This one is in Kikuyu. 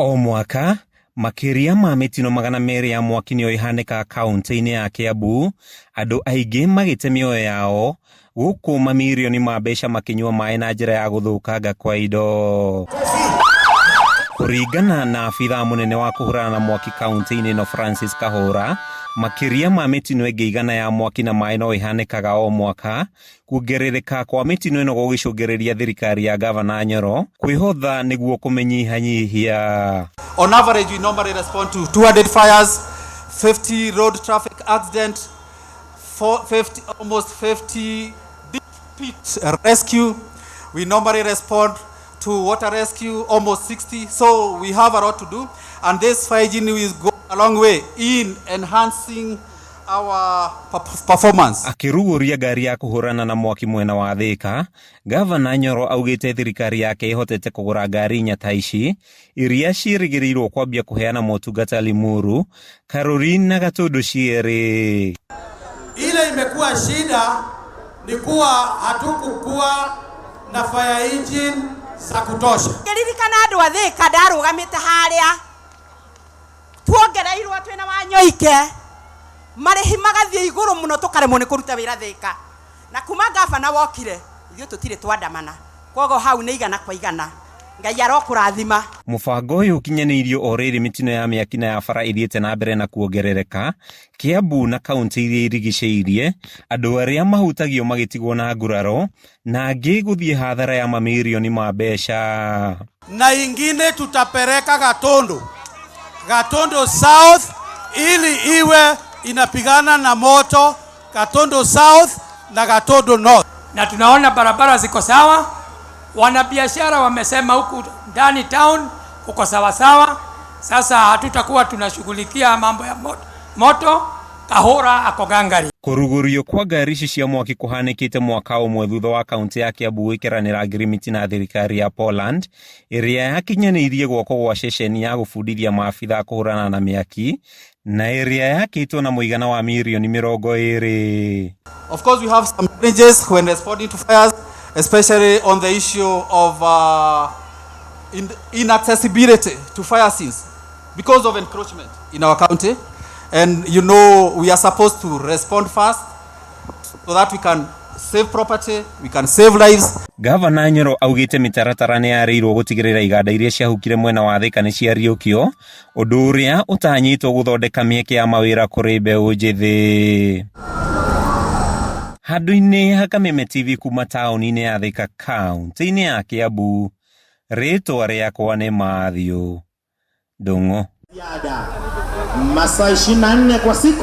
O mwaka makĩria ma mĩtino 200 ya mwaki nĩyo ĩhanĩkaga kaunti-inĩ ya Kiambu, andũ aingĩ magĩte mĩoyo yao, gũkũ mamirioni ma mbeca makĩnyua maĩ na njĩra ya gũthũkanga kwa indo. Kũringana na abithaa mũnene wa kũhũrana na mwaki kaunti-inĩ ĩno Francis Kahũra, makĩria ma mĩtino ĩngĩ 100 ya mwaki na maĩ no ĩhanĩkaga o mwaka, kuongerereka kwa mĩtino ĩno gũgĩcũngĩrĩria thirikari ya Gavana Nyoro kwĩhotha nĩguo kũmĩnyihanyihia. On average, we normally respond to 200 fires, 50 road traffic accidents, 50, almost 50 deep pit rescue. We normally respond to water rescue, almost 60. So we have a lot to do. And this fire engine will go a long way in enhancing our performance. Akĩrugũria ngari ya kũhũrana na mwaki mwena wa Thika, Gavana Nyoro augĩte thirikari yake ĩhotete kũgũra ngari inya ta ici iria ciĩrĩgĩrĩirwo kwambia kũheana motungata Limuru, Karuri na Gatundu cierĩ. Ile imekuwa shida ni kuwa hatukukuwa na fire engine za kutosha. Ngĩririkana andũ a Thika ndarũgamĩte harĩa tuongereirwo twĩna Wanyoike marĩhi magathiĩ igũrũ mũno tũkaremwo nĩ kũruta wĩra Thika, na kuma gavana wokire ithuĩ tũtirĩ twandamana, koguo hau nĩ 100 kwa 100. Ngai arokũrathima. Mũbango ũyũ ũkinyanĩirio o rĩrĩ mĩtino ya mĩaki na ya bara ĩthiĩte na mbere na kuongerereka Kiambu na kaunti iria irigicĩirie, andũ arĩa mahutagio magĩtigwo na nguraro na angĩ gũthiĩ hathara ya mamirioni ma mbeca. Na ingine tutapeleka Gatundu, Gatundu South, ili iwe inapigana na moto Gatundu South na Gatundu North. Na tunaona barabara ziko sawa. Wanabiashara wamesema huku ndani town kuko sawa sawa. Sasa hatutakuwa tunashughulikia mambo ya moto, moto Kahura ako gangari. Kũrugũrio kwa ngari ici cia mwaki kũhanĩkĩte mwaka ũmwe thutha wa kaunti ya Kiambu gwĩkĩranĩra ngirimiti na thirikari ya Poland ĩrĩa yakinyanĩirie gwakwo gwa ceceni ya gũbundithia maabitha kũhũrana na mĩaki na ĩrĩa yakĩtwo na mũigana wa mirioni 20. Of course, we have some challenges when responding to fires, especially on the issue of inaccessibility to fire scenes because of encroachment in our county. And we are supposed to respond fast so that we can save property, we can save lives. Gavana Nyoro augĩte mĩtaratara nĩ yarĩirwo gũtigĩrĩra iganda iria ciahukire mwena wa Thika nĩ ciariũkio, ũndũ ũrĩa ũtanyĩtwo gũthondeka mĩeke ya mawĩra kũrĩ mbeũ njĩthĩ. Handũ-inĩ ha Kameme TV kuma taũni-inĩ ya Thika, kaunti-inĩ ya Kiambu, rĩtwa rĩakwa nĩ Matthew Ndung'u. Masaa 24 kwa siku.